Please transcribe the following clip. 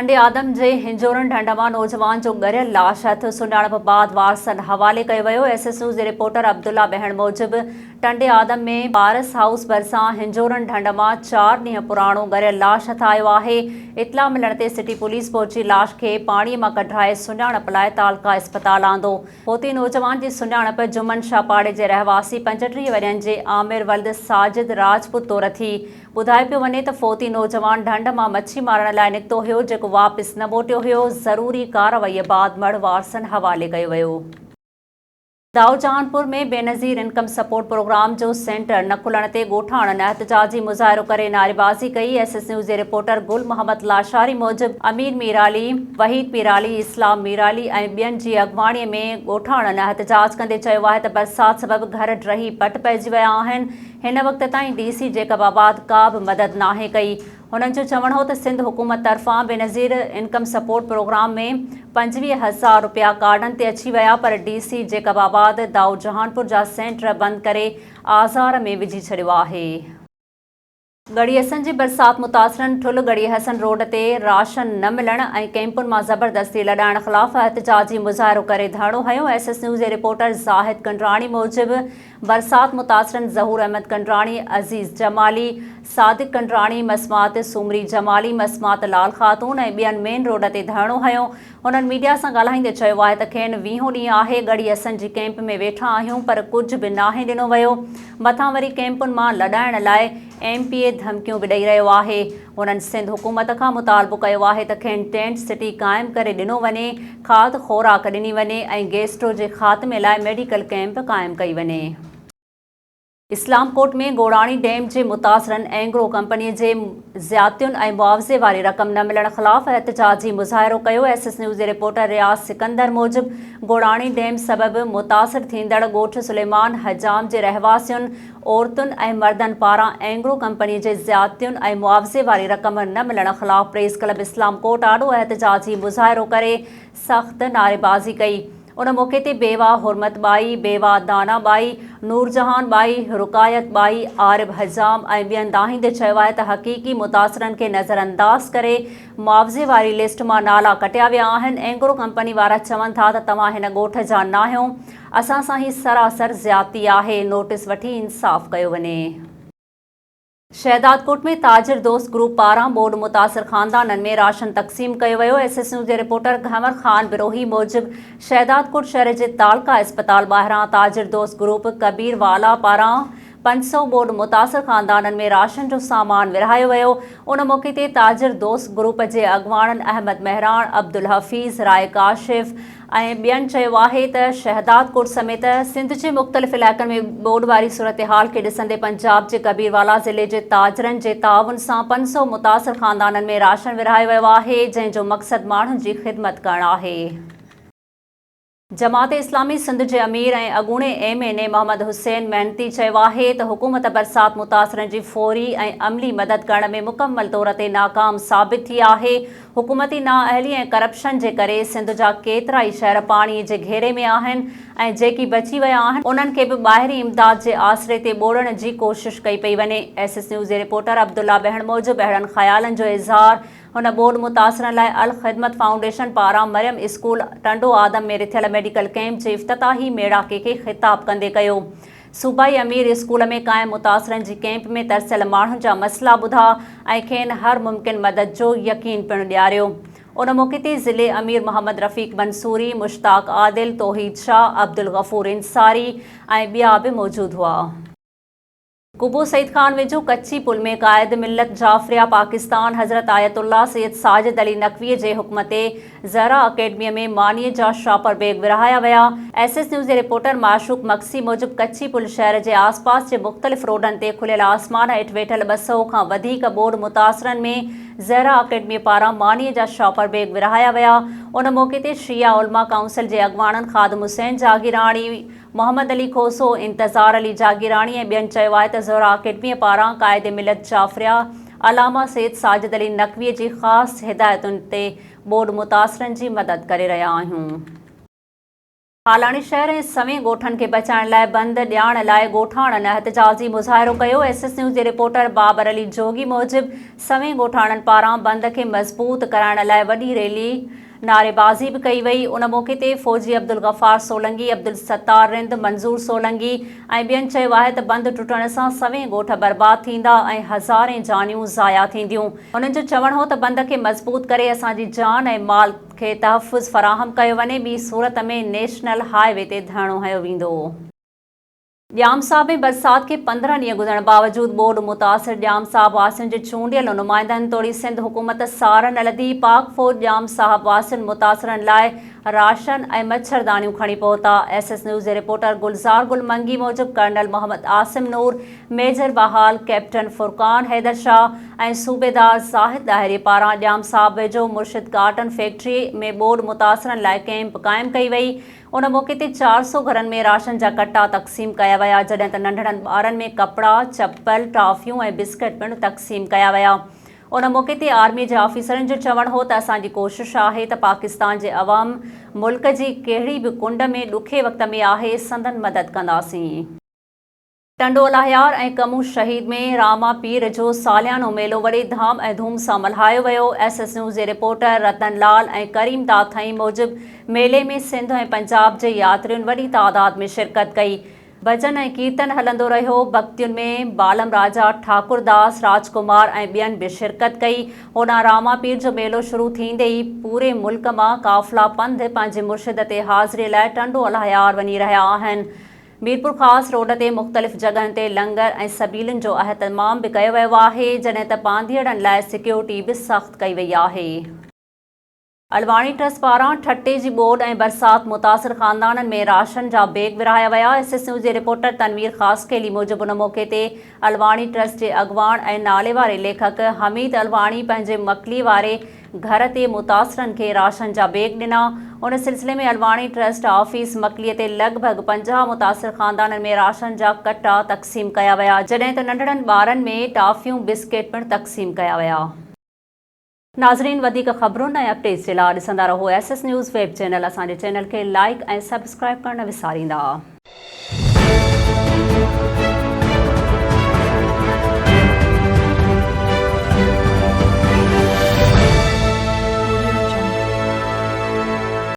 ٽنڊي آدم جي هنجورن ڍنڍ مان نوجوان جو ڳريل لاش هٿ، سڃاڻپ بعد وارثن حوالي ڪيو ويو. ايس ايس نيوز جي رپورٽر عبدالله بهڻ موجب ٽنڊي آدم ۾ پارس هائوس ڀرسان هنجورن ڍنڍ مان چار ڏينهن پراڻو ڳريل لاش هٿ آيو آهي. اطلاع ملڻ تي سٽي پوليس پهچي لاش کي پاڻي مان ڪڍرائي سڃاڻپ لاء تعلقه اسپتال آندو. فوتي نوجوان جي سڃاڻپ جمن شاهه پاڙي جي رهواسي 35 ورهين جي عامر ولد ساجد راجپوت طور ٿي. ٻڌايو پيو وڃي ته فوتي نوجوان ڍنڍ مان مڇي مارڻ لاء نڪتو هيو جيڪو واپس نه موٽيو هيو، ضروري ڪارروائي بعد مڙهه وارثن حوالي ڪيو ويو. Dao Jahanpur ۾ Benazir income support programme جو سينٽر نه کلڻ تي ڳوٺاڻن احتجاجي مظاهرو ڪري نعريبازي ڪئي، ايس ايس نيوز جي رپورٽر گل محمد لاشاري موجب امير ميرالي، وحيد ميرالي، اسلام ميرالي ۽ ٻين جي اڳواڻي ۾ ڳوٺاڻن احتجاج ڪندي چيو آهي ته برسات سبب گهر ڊهي پٽ پئجي ويا آهن، هن وقت تائين ڊي سي جيڪب آباد ڪا به مدد ناهي ڪئي. هنن جو چوڻ هو ته سنڌ حڪومت طرفان بينظير انڪم سپورٽ پروگرام ۾ 25 هزار رپيا ڪارڊن تي اچي ويا پر ڊي سي جيڪب آباد دائو جهانپور جا سينٽر بند ڪري آزار ۾ وجهي ڇڏيو آهي. ڳڙهي حسن جي برسات متاثرن ٺلهه ڳڙهي حسن روڊ تي راشن نه ملڻ ۽ ڪئمپن مان زبردستي لڏائڻ خلاف احتجاجي مظاهرو ڪري ڌرڻو هنيو، ايس ايس نيوز جي رپورٽر زاهد ڪنڊراڻي موجب برسات متاثرن ظهور احمد ڪنڊراڻي، عزيز جمالي، صادق ڪنڊراڻي، مسمات سومري جمالي، مسمات لال خاتون ۽ ٻين مين روڊ تي ڌرڻو هنيو، هنن ميڊيا سان ڳالهائيندي چيو آهي ته کين ويهون ڏينهن آهي ڳڙهي حسن جي ڪئمپ ۾ ويٺا آهيون پر ڪجهه به ناهي ڏنو ويو مٿان وري ڪئمپن مان لڏائڻ لاء ايم پي اي ڌمڪيون به ڏئي رهيو آهي هنن سنڌ حڪومت کان مطالبو ڪيو آهي ته کين ٽينٽ سٽي قائم ڪري ڏنو وڃي کاڌ خوراڪ ڏني وڃي ۽ گيسٽرو جي خاتمي لاء ميڊيڪل ڪئمپ قائم ڪئي وڃي. اسلام ڪوٽ ۾ گوڙاڻي ڊيم جي متاثرن اينگرو ڪمپني جي زيادتين ۽ معاوضي واري رقم نه ملڻ خلاف احتجاجي مظاهرو ڪيو، ايس ايس نيوز جي رپورٽر رياض سڪندر موجب گوڙاڻي ڊيم سبب متاثر ٿيندڙ ڳوٺ سليمان حجام جي رهواسين عورتن ۽ مردن پاران اينگرو ڪمپني جي زيادتين ۽ معاوضي واري رقم نه ملڻ خلاف پريس ڪلب اسلام ڪوٽ آڏو احتجاجي مظاهرو ڪري سخت نعريبازي ڪئي. ان موقعي تي بيواهه حرمت ٻائي، بيواهه دانا ٻائي، نورجهان ٻائي، رڪايت ٻائي، عارب حجام ۽ ٻين دانهيندي چيو آهي ته حقيقي متاثرن کي نظرانداز ڪري معاوضي واري لسٽ مان نالا ڪٽيا ويا آهن، اينگرو ڪمپني وارا چون ٿا ته توهان هن ڳوٺ جا ناهيو، اسان سان هي سراسر زيادتي آهي، نوٽيس وٺي انصاف ڪيو وڃي. شهدادڪوٽ ۾ تاجر دوست گروپ پاران ٻوڏ متاثر خاندانن ۾ راشن تقسيم ڪيو ويو، ايس ايس نيوز جي رپورٽر گهنور خان بروهي موجب شهدادڪوٽ شهر جي تعلقه اسپتال ٻاهران تاجر دوست گروپ ڪبير والا پاران 500 ٻوڏ متاثر خاندانن ۾ راشن جو سامان ورهايو ويو، ان موقعي تي تاجر دوست گروپ جي اڳواڻن احمد مهراڻ، عبدالحفيظ، راء ڪاشف، ۽ ٻين چيو آهي ته شهدادڪوٽ سميت سنڌ جي مختلف علائقن ۾ ٻوڏ واري صورتحال کي ڏسندي پنجاب جي ڪبيروالا ضلعي جي تاجرن جي تعاون سان 500 متاثر خاندانن ۾ راشن ورهايو ويو آهي جنهن جو مقصد ماڻهن جي خدمت ڪرڻ آهي. جماعت اسلامي سنڌ جي امير ۽ اڳوڻي M N A Muhammad Hussain Mehnati چيو آهي ته حڪومت برسات متاثرن جي فوري ۽ عملي مدد ڪرڻ ۾ مڪمل طور تي ناڪام ثابت ٿي آهي حڪومتي نااهلي ۽ ڪرپشن جي ڪري سنڌ جا ڪيترائي شهر پاڻي جي گهيري ۾ آهن ۽ جيڪي بچي ويا آهن انهن کي به ٻاهرين امداد جي آسري تي ٻوڙڻ جي ڪوشش ڪئي پئي وڃي. ايس ايس نيوز جي رپورٽر عبدالله بهڻ موجب اهڙن خيالن جو اظهار هن ٻوڏ متاثرن لاء الخدمت فائونڊيشن پاران مريم اسڪول ٽنڊو آدم ۾ رٿيل ميڊيڪل ڪئمپ جي افتتاحي ميڙاڪي کي خطاب ڪندي ڪيو. صوبائي امير اسڪول ۾ قائم متاثرن جي ڪئمپ ۾ ترسيل ماڻهن جا مسئلا ٻڌا ۽ کين هر ممڪن مدد جو يقين پڻ ڏياريو. ان موقعي تي ضلعي امير محمد رفيق منصوري، مشتاق عادل، توحيد شاهه، عبدالغفور انصاري ۽ ٻيا به موجود هئا. قبو سعيد خان ويجهو ڪچي پل ۾ قائد ملت جعفريه پاڪستان حضرت آيت الله سيد ساجد علي نقوي جي حڪم تي زهرا اڪيڊميء ۾ مانيء جا شاپر بيگ ورهايا ويا. ايس ايس نيوز جي رپورٽر معشوق مگسي موجب ڪچي پل شهر جي آس پاس جي مختلف روڊن تي کليل آسمان هيٺ ويٺل 200 کان وڌيڪ ٻوڏ متاثرن ۾ زهرا اڪيڊميء پاران مانيء جا شاپر بيگ ورهايا ويا. ان موقعي تي شيعه علماء ڪائونسل جي اڳواڻن خادم حسين جاگيراڻي، محمد علي کوسو، انتظار علي جاگيراڻي ۽ ٻين چيو آهي ته زهرا اڪيڊميء پاران قائد ملت جعفريه علامه سيد ساجد علي نقوي جي خاص هدايتن تي ٻوڏ متاثرن جي مدد ڪري رهيا آهيون. هالاڻي شهر ۽ سوين ڳوٺن کي بچائڻ لاء بند ڏيارڻ لاء ڳوٺاڻن احتجاجي مظاهرو ڪيو، ايس ايس نيوز جي رپورٽر بابر علي جوڳي موجب سوين ڳوٺاڻن پاران بند کي مضبوط ڪرائڻ لاء وڏي ريلي نعريبازي به ڪئي وئي، ان موقعي تي فوجي عبدالغفار سولنگي، عبدالستار رند، منظور سولنگي ۽ ٻين چيو آهي ته بند ٽٽڻ سان سوين ڳوٺ برباد ٿيندا ۽ هزارين جانيون ضايع ٿينديون. هنن جو چوڻ هو ته بند کي مضبوط ڪري اسان جي جان ۽ مال کي تحفظ فراهم ڪيو وڃي، ٻي صورت ۾ نيشنل هاء وي تي ڌرڻو هنيو ويندو. ڄام صاحب ۾ برسات کي 15 ڏينهن گذرڻ باوجود ٻوڏ متاثر ڄام صاحب واسين جي چونڊيل نمائندن توڙي سنڌ حڪومت سار نه لڌي، پاڪ فوج ڄام صاحب واسين متاثرن لاء راشن ۽ مڇردانيون کڻي پهتا، ايس ايس نيوز جي رپورٽر گلزار گل منگي موجب ڪرنل محمد عاصم نور، ميجر بحال ڪئپٽن فرقان حيدر شاهه ۽ صوبيدار زاهد ڏاهري پاران ڄام صاحب ويجهو مرشد ڪاٽن فيڪٽري ۾ ٻوڏ متاثرن لاء ڪئمپ قائم ڪئي وئي، ان موقعي تي 400 گهرن ۾ راشن جا ڪٽا تقسيم ڪيا ويا، جڏهن ته ننڍڙن ٻارن ۾ ڪپڙا، چپل، ٽافيون ۽ بسڪٽ پڻ تقسيم ڪيا ويا. ان موقعي تي آرمي جي آفيسرن جو چوڻ هو ته اسان جي ڪوشش آهي ته پاڪستان جي عوام ملڪ جي ڪهڙي به ڪنڊ ۾ ڏکي وقت ۾ آهي سندن مدد ڪنداسين. ٽنڊو الهيار ۽ ڪمون شهيد ۾ راما پير جو ساليانو ميلو وڏي ڌام ۽ ڌوم سان ملهايو ويو. ايس ايس نيوز جي رپورٽر رتن لال ۽ ڪريم داد ٿهيم موجب ميلي ۾ سنڌ ۽ پنجاب جي ياترين وڏي تعداد ۾ شرڪت ڪئي. ڀڄن ۽ ڪيرتن هلندو رهيو. ڀڳتين ۾ بالم راجا، ٺاڪر داس، راجڪمار ۽ ٻين به شرڪت ڪئي. هوڏانهن راما پير جو ميلو شروع ٿيندي ئي پوري ملڪ مان قافلا پنڌ پنهنجي مرشد تي حاضري لاء ٽنڊو الهيار وڃي رهيا آهن. ميرپورخاص روڊ تي مختلف جڳهن تي لنگر ۽ سبيلن جو اهتمام به ڪيو ويو آهي، جڏهن ته پانڌيئڙن لاء سيڪيورٽي به سخت ڪئي وئي آهي. الواڻي ٽرسٽ پاران ٺٽي جي ٻوڏ ۽ برسات متاثر خاندانن ۾ راشن جا بيگ ورهايا ويا، ايس ايس نيوز جي رپورٽر تنوير خاصخيلي موجب ان موقعي تي الواڻي ٽرسٽ جي اڳواڻ ۽ ناليواري ليکڪ حميد الواڻي پنهنجي مڪلي واري گهر تي متاثرن کي راشن جا بيگ ڏنا. ان سلسلي ۾ الواڻي ٽرسٽ آفيس مڪلي تي لڳ ڀڳ 50 متاثر خاندانن ۾ راشن جا ڪٽا تقسيم ڪيا ويا، جڏهن ته ننڍڙن ٻارن ۾ ٽافيون، بسڪيٽ پڻ تقسيم ڪيا ويا. ناظرين وڌيڪ خبرن ۽ اپڊيٽس جي لاء ڏسندا رهو S S news web channel اسان جي چينل کي لائيڪ ۽ سبسڪرائيب ڪرڻ نه وساريندا.